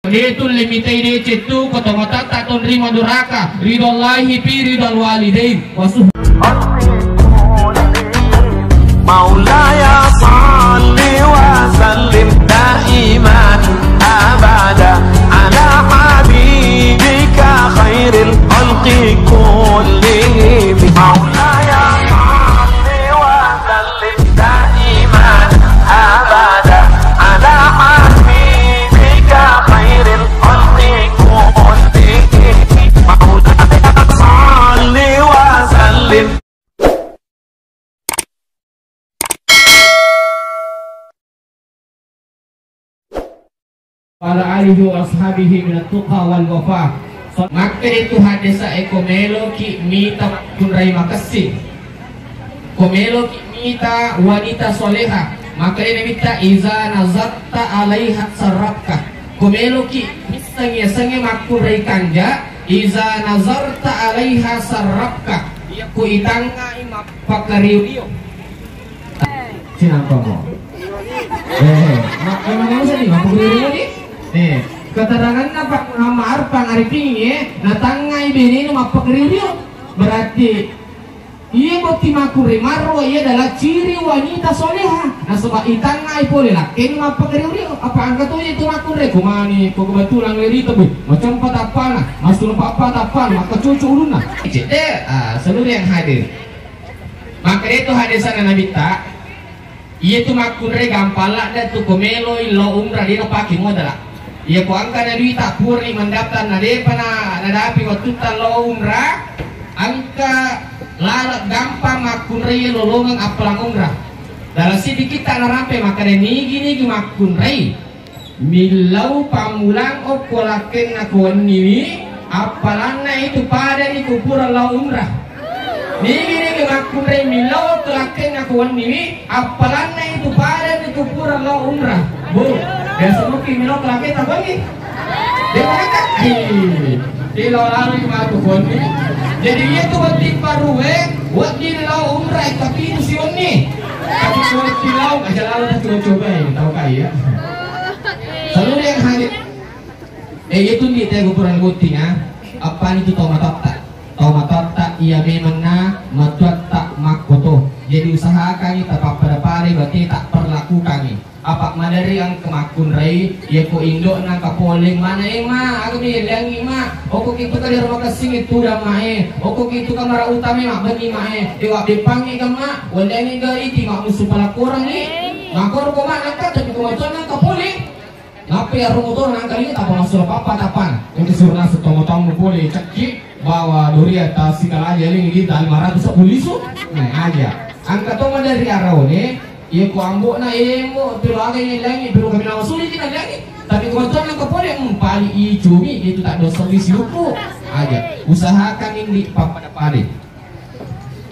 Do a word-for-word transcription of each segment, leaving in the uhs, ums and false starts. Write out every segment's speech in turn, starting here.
Detu limitai decettu ko tomatatta tonrima duraka, ridallahi fi ridal walidain. Wasuh. مولاي صل وسلم دائما أبدا على حبيبك خير الخلق كلهم. مولاي صل وسلم دائما أبدا على حبيبك خير الخلق كلهم. مولاي صل وسلم. Wa ala alihi wa ashabihi minat tuqa wal wafa. Makkeda tu hadesa e, ko meloki mita makkunrai makessing, ko meloki mita wanita soleha, makkeda Nabitta, "Iza nazarta alaiha sarrafka." Ko meloki misseng yasengnge makkunrai kanja, "Iza nazarta alaiha sarrafka." Iya ko itangngai mappakariu-riu. Sinampa mo? Eh, ma-, emang mau sedih, mappakariu-riu ni? Eh, keteranganna Pak Muhammad Arfan Arifin, eh, natangngai benena mappakariu-riu. Berarti iya botting makkunrai marro, iya adalah ciri wanita soleha. Nasaba itangngai pole lakkainna mappakariu-riu. Apa engka to iya tu makkunrai, ko mani, ko kebetulan lelita, boy, macampa tappana, masula pappa tappana, makkacucu ulunna. Cedde, ah, seluruh yang hadir. Makkeda tu hadesana Nabitta, iya tu makkunrai gampang ladde tu, ko meloi lao umrah, de napake modala. Iya ko engka na duita purani mendaftar, na depa na, nadapi wattutta lao umrah, engka laleng gampang makkunrai lolongeng appalang umrah. Dalam sidikitta narampe makkeda nigi-nigi makkunrai millau pammulang okko lakkenna ko wenniwi, appalanna itu padani ko pura lao umrah. Nigi-nigi makkunrai millau okko lakkenna ko wenniwi, appalanna itu padani ko pura lao umrah. Bu, biasa mungkin millau okko lakketta ko wenni. Dia berangkat. Ih, dia lao lari matu ko wenni. Jadi iya tu wedding parue, wedding lao umrah, tapi itu si wenni. Tapi ko wedding lao, aja lao, coba-coba ini, tahu kai ya. Seluruh yang hadir. Eh, iya tundi tega pura botting, ah. Appani tu tau matoatta. Tau matoatta iya memanna matuatta makkoto. Jadi usahakangngi tapappada-padai bateta, perlakukangngi. Apa maderri engka makkunrai, iya ko indo'na engka pole mana, eh, ma, aga mi elleangngi, ma. Okko kitu ka di rumah kessing itu da, ma, eh. Okko kitu ka mara utama, ma, benni, ma, eh. Dewa beppangngi ka, ma, welleangngi ga iti, ma, musu palakorangngi. Makoro ko, ma, engka, tapi ko matuanna engka pole. Nappa iyaro motoro nangka liwe tappa massuro pappa tappana. Engka suro naseng tomatoammu pole cekki bawa doria ta sikalaja eling lita lima ratus seppulisu. Nah, aja. Engka to maderri araone, iya ko ambo'na, embo, pero aga yang laingi, pero kami nama sulit tidak lagi. Tapi kebetulan engka pole, hmm, pali icumi, itu tak dosa di siluku. Aja. Usahakan ini pappada-padai.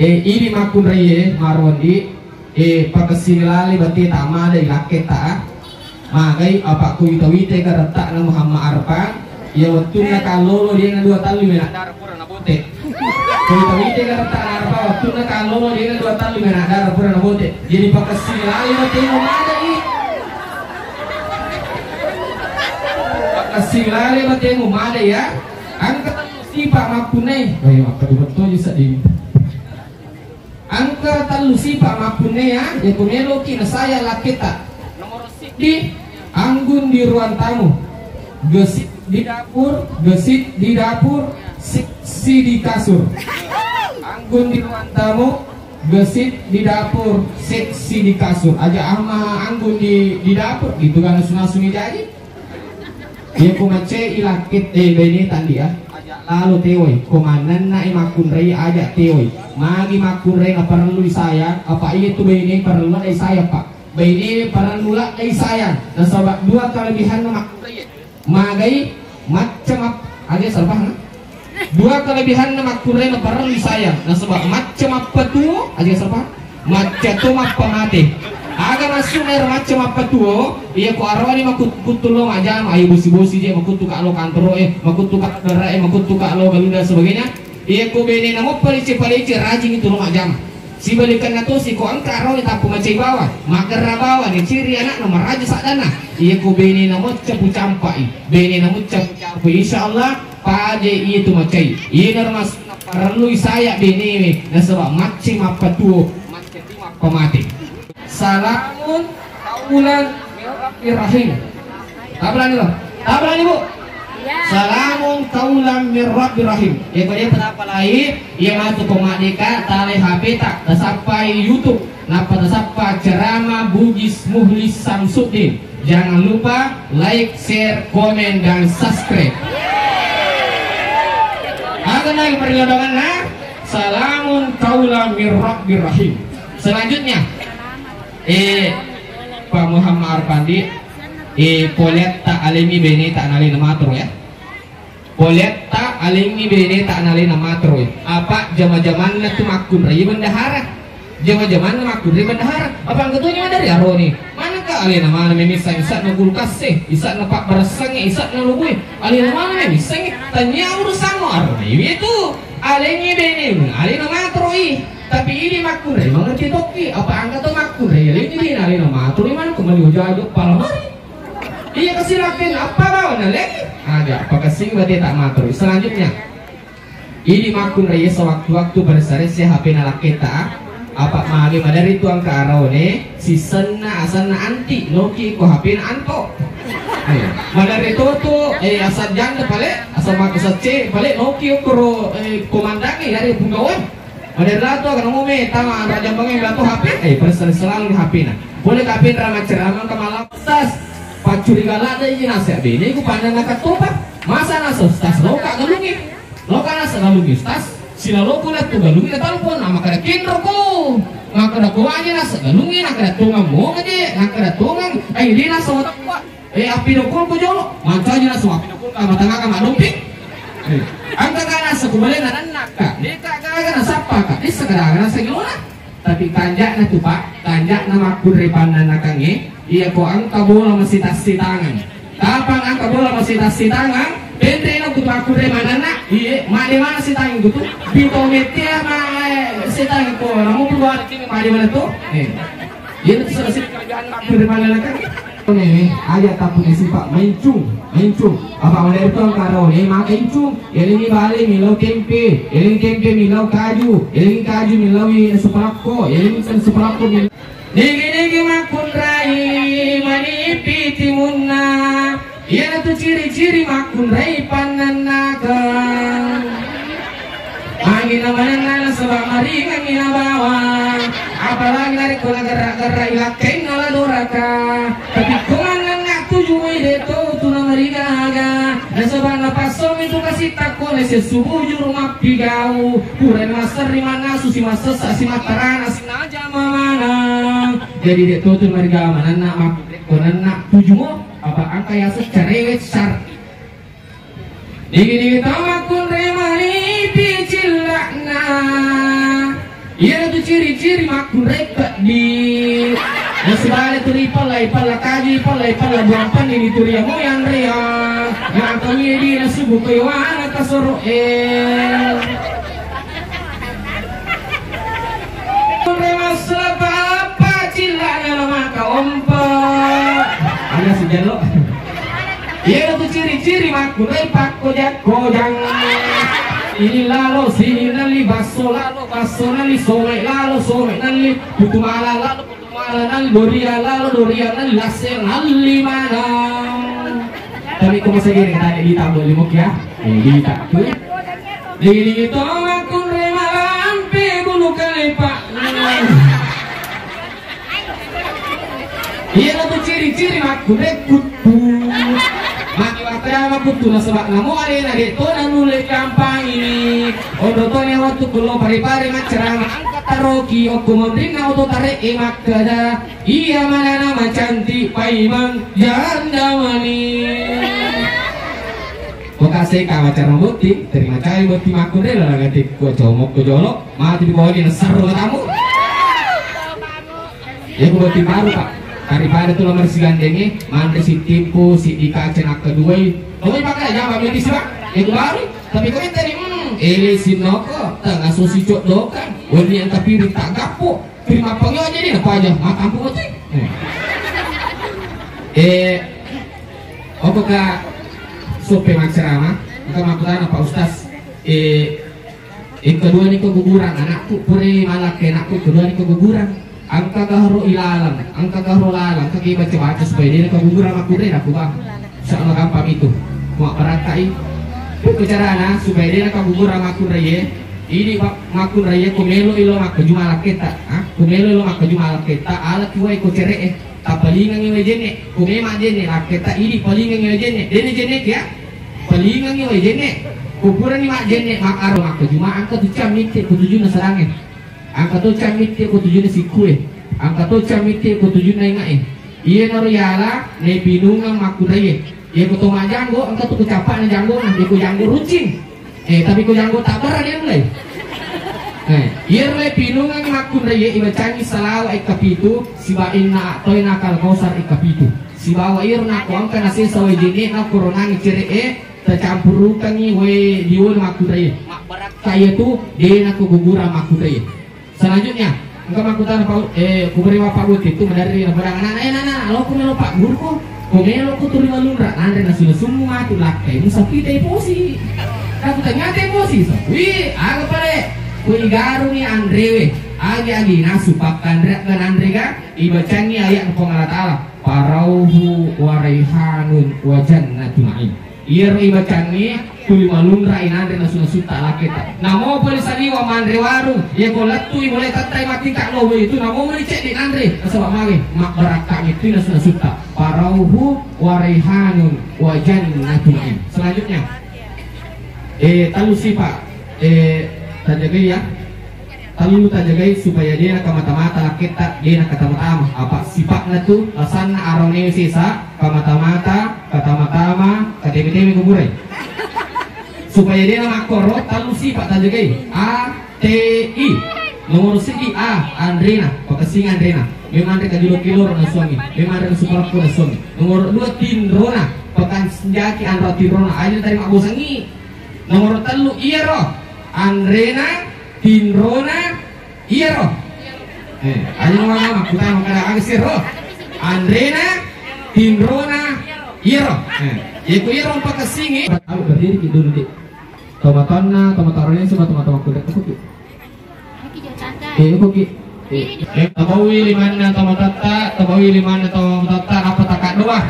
Eh, idi makkunraie, marondi, eh, pakessing lale bateta mada ilakketta, ah. Magai apa ku wita-wita garetta'na Muhammad Arfan, iya wettunna kallolo dia na dua tallu mena dara pura nabote. Ku wita-wita garetta'na Arfan, wettunna kallolo dia na dua tallu mena dara pura nabote. Jadi pakessing lale batemu mada i. Pakessing lale batemu mada ya. Angka sipa makkunai. Bayo, apa betul sadding. Engka tellu sipa makkunnae, ya, iya ko meloki nasayang lakketta. Nomoro siddi, anggun di ruang tamu. Gesit di dapur, gesit di dapur, seksi di kasur. Anggun di ruang tamu, gesit di dapur, seksi di kasur. Aja ama anggun di, di dapur, gitu kan, nasu-nasu ni jaji. Iya ko macai lakketta, eh, baineta ndi, ah. Aja lalo tewoi, ko manenna i makkunrai aja tewoi. Magi makkunrai naparellui sayang, apa iya tu baine parellu ladde sayang, Pak. Baine parellu ladde sayang. Nasaba dua kelebihanna makkunrai. Magai macca map-, aja salah paham, ah? Dua kelebihanna makkunrai naparellu sayang. Nasaba macca mappatuo, aja salah paham. Macca to mappamate. Aga maksudna ero macca mappatuo? Iya ko aroane makut-, kuttu lo majjama, ayo bosi-bosi je, makuttu ka lo kantoro e, makuttu ka dara e, makuttu ka lo galu dan sebagainya. Iya ko bene na moppa lece-palece, rajing itu lo majjama. Sibalikanna tosi ko engka arone tappa macai bawang, maggerra bawang, ni ciri anakna maraja saddanna. Iya ko benena mocca pucampai, benena mocca pucampai, insya Allah paja iya tu macai. Iya naro maksudna parellui saya benewe nasaba macai mappatuo, macai mappamate. Salamun qaulan min rabbir rahim. Tabrani lo. Tabrani, Bu. Salamun qaulan min rabbir rahim. Ya, pada pada apa lain? Iya matu ko maddeka talai H P ta, tasappai YouTube, nappa tasappa ceramah Bugis Muhlis Samsuddin. Jangan lupa like, share, komen, dan subscribe. Aga nai perlodonganna? Salamun qaulan min rabbir rahim. Selanjutnya, eh, Pak Muhammad Arpandi, eh, poletta alengngi beneta nalena matro ya. Poletta alengngi beneta nalena matro. Apa jama-jamanna tu makkunrai bendahara? Jama-jamanna makkunrai bendahara. Apa engka tu nyawa dari aroni? Manengka alena mana memisseng, isakna kulkas e, isakna pabbarassangnge, isakna lubue. Alena mana memisseng? Tania urusanmu, aroni itu. Alengngi benemu, alena matroi. Tapi idi makkunrai mengerti tokki. Apa engka to makkunrai alengngi bene, alena matroi, mana kembali wajaga palamari. Iya, kasi lakkena, apa bawa na lagi? Aga, pakasing bate tak matur. Selanjutnya, ini makkunrai sewaktu-waktu berserese H P na lakketa, apa mage madari tu engka araone, sisenna asanna anti, noki ko H P na anto. Eh, madari to tu, eh, asal janda pale, asal mak-, asal C pale, noki okoro, eh, komandangi dari punggawa. Madari lato, kana ngome, tama, raja bangi lato H P, eh, pada selalu di H P na. Boleh H P na maceramah ke malam. Ustaz, paccuriga ladde' ji naseng beneku pandanna kattopa. Masa naseng Ustaz loka galungnge? Loka naseng galungnge Ustaz? Silaloku lettu galungnge na telepon, na makkeda kenroku. Makkeda ko aja naseng galungnge, nakkeda tongang monga je, nakkeda tongang, eh, dia naseng otakku. Eh, appidokolku jolo, mancaji naseng appidokolku, matangaka maddomping. Eh, engka ka naseng kubalena nannaka, deka gaga nasappaka, dessa gaga naseng ilona. Tapi tanja'na tu, Pak, tanja'na makkunrai pannannakangnge, iya ko engka bola masita-sitangang. Kapang engka bola masita-sitangang, penreno kutu makkunrai mananna, iye, made mana sitangang kutu, bito mettea ma, eh, sitangang ko, namu pun bola cini made mana tu? Eh. Iya tu salah sini kerjaan makkunrai pannannakangnge. Nene, aja tappu nesi, Pak, main cung, main cung. Apa mana itu engka rone, maka incung. Elengi bale milau tempe, elengi tempe milau kaju, elengi kaju milau i suparakko, elengi kan suparakko milau. Nigi-nigi makkunrai manipi timunna. Iyanatu ciri-ciri makkunrai pannannakeng. Angina manenna nasaba maringangngi nabawa. Apalagi narekko nagerra-gerra ilakkainna la doraka. Tapi ko manenna tuju moi de to tu namarigaga. Nasaba napassomi tu kasitta ko nasessu bujuru mappigau. Purani masserri mannasu si massessa si mattarana si najama maneng. Jadi de to tu namarigaga manenna mak-, ko nenna tuju mo apa angka yaseng cerewet syar'i. Digi-digi tau makkunrai manipi cilla'na. Iyanatu ciri-ciri makkunrai peddi. Nasibale tu ripella, ipella kaji, ipella, ipella buang panni, nituri amo yanreang. Maka midi nasubu ko iwana kasoro e. Makkunrai massala papa cilla'na maka ompa. Ada si jallo. Iyanatu ciri-ciri makkunrai pakkoja-kojang. Ini lalo, sini nalli, basso lalo, basso nalli, somai lalo, somai nalli, putu mala lalo, putu mala nalli, doria lalo, doria nalli, lasse nalli manang. Tapi ko masagere tadi di tambol limo kia. Eh, di tak tu. Digi-digi to makkunrai malampe bulu kalepa. Iyanatu ciri-ciri makkunrai kuttu. Magi wakkadama kuttu nasaba namo alena de to nanulle kampangi. Onro to ni wettu kello pare-pare maccarama angka taroki okko monrinna oto tare e makkada iya manana macanti paimeng janda mani. Ko kaseka maccarama botti, terima kasih botti makkunrai lalangati ko comok ko jolo, mati di bawah ni nasarro tamu. Iya, ku botting baru, Pak. Daripada tu nomor sigandengnge, manre si tipu, si dikaca nakkeduai. Tomoi pakai aja, Pak, beli si, Pak. Iya, ku baru. Tapi kau minta ni, hmm, Ele sinoko, tengaso sicoddokan, wenni engka piring taggappo, terima pangewa jadi apa aja, matampu ote. Eh, okoka soppe maccerama, engka makkutana Pak Ustaz, eh, engka dua ni keguguran anakku, pure malak anakku, kedua ni keguguran. Engka gahro ilalang, engka gahro lalang, engka ki baca-baca supaya de' nakagugura makkunrai, nakku, Bang. Insya Allah gampang itu. Mua barakkai. Itu carana supaya de' nakagugura makkunrai. Idi makkunrai ko melo ilo makkaju malakketta. Ha? Ko melo ilo makkaju malakketta, ala ki wae ko cere'e. Tapalingangi wae jenne. Ko mema jenne lakketta, idi palingangi wae jenne. Dene jenne kia? Palingangi wae jenne. Ko purani mak jenne, mak aro makkaju ma engka tu cam mitte ko tujunna sarange. Engka to cammitte ko tujunna sikkue, engka to cammitte ko tujunna ingae. Iyanaro yala naipinungeng makkunraie. Iya ko to majanggo, engka to ko cappa'na janggona, iya ko janggo runcing. Eh, tapi ko janggo tabbara dia mulai. Eh, iyaro naipinungeng makkunraie, ibacangi salawa ekka pitu, siba inna a'toina kal kausar ekka pitu. Sibawa iyaro nako engka nasesa wae jene'na koronangi cere'e, tacampurukangngi wae diolo makkunraie. Mabbarakka iyatu de' nakagugura makkunraie. Selanjutnya, engka makkutana Pak, eh, kuberi Bapak Bupati tu maderri na padang anak, eh, nana, lo ku melo Pak Guru ko, ko melo ku tuli malunra, nanre nasu-nasummu matu lakkai, musapi te posi. Aku tanya te posi, so, wi, aga pale, ku igaruni anrewe, agi-agi nasu pakkanre ga nanre ga, ibacangi ayat Puang Allah Ta'ala, parauhu wa raihanun wa jannatu na'im. Iyaro ibacangngi tuli malunra inanre nasu-nasutta laketa. Namo pole saliwa manre warung, iya ko lettui mulai tettai mattingka lobo itu namo mani ceddi nanre nasaba mage mabbarakka mittui nasu-nasutta. Parauhu wa raihanun wa jannatu na'im. Selanjutnya, eh, tellu sipa, eh, tajagai ya. Tellu tajagai supaya de' nakamata-mata lakketta, de' nakatama-tama. Apa sipa'na tu, lasanna arone sesa, kamata-mata, katama-tama, kateme-teme kuburai. Supaya de' namakkoro, tellu sipa tajagai. A, T, I. Nomor seddi A, anrena, pakessing anrena. Memang anre kajilo-kilo na suami, memang anre suparakku na suami. Nomor dua, tinrona, pakanjaki anro tinrona. Aja tadi mabbosangi. Nomor tellu, iyaro, anrena, tinrona, iyaro. Eh, ayo mama, makkutana kada aga siro. Anrena, tinrona, iyaro. Eh, iko iyaro pakessingi. Ayo berdiri ki dulu, Dik. Tomatonna, tomatarone, semua tomat-tomat kulit. Oke, oke. Eh, tabawi limanna tomatatta, tabawi limanna tomatatta, nappa takaddoa.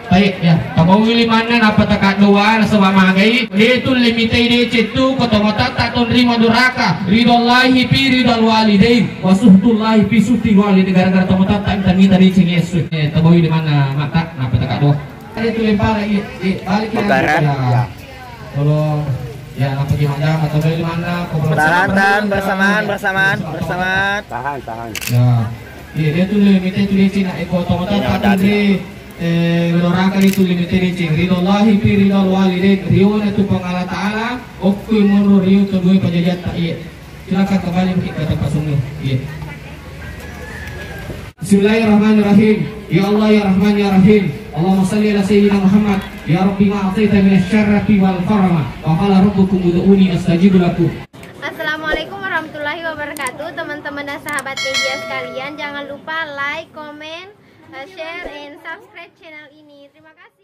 Baik, ya. Tabawi limanna nappa takaddoa, nasaba magai. De' tulli mitai deceng tu, ko tomatatta tonrima doraka. Ridallahi fi ridal walidain, wa suhtullahi fi suhtil walidain. Gara-gara tomatatta mita-mita deceng Yesus. Eh, tabawi limanna mata, nappa takaddoa. Ada tu lempar lagi, eh, balik lagi. Pekaran. Ya. Ya. Tolong, ya, nappa ki majjama, tabawi limanna, ko bersamaan, bersamaan, bersamaan, bersamaan. Tahan, tahan. Ya. Iya, de' tulli mitai tu deceng, eh, ko tomatatta tu de', eh, doraka de' tulli mitai deceng. Ridallahi fi ridal walidain, riona tu Puang Allah Ta'ala, okkui monro rio to dua pajajatta, iya. Silakan kembali mungkin ke tempat semua. Iya. Bismillahirrahmanirrahim. Ya Allah, ya Rahman, ya Rahim. Allahumma salli ala Sayyidina Muhammad. Ya Rabbi, ma a'taita minasy syarafi wal karama. Wa qala rabbukum ud'uni astajib lakum. Assalamualaikum warahmatullahi wabarakatuh. Teman-teman dan sahabat media sekalian, jangan lupa like, comment, uh, share, and subscribe channel ini. Terima kasih.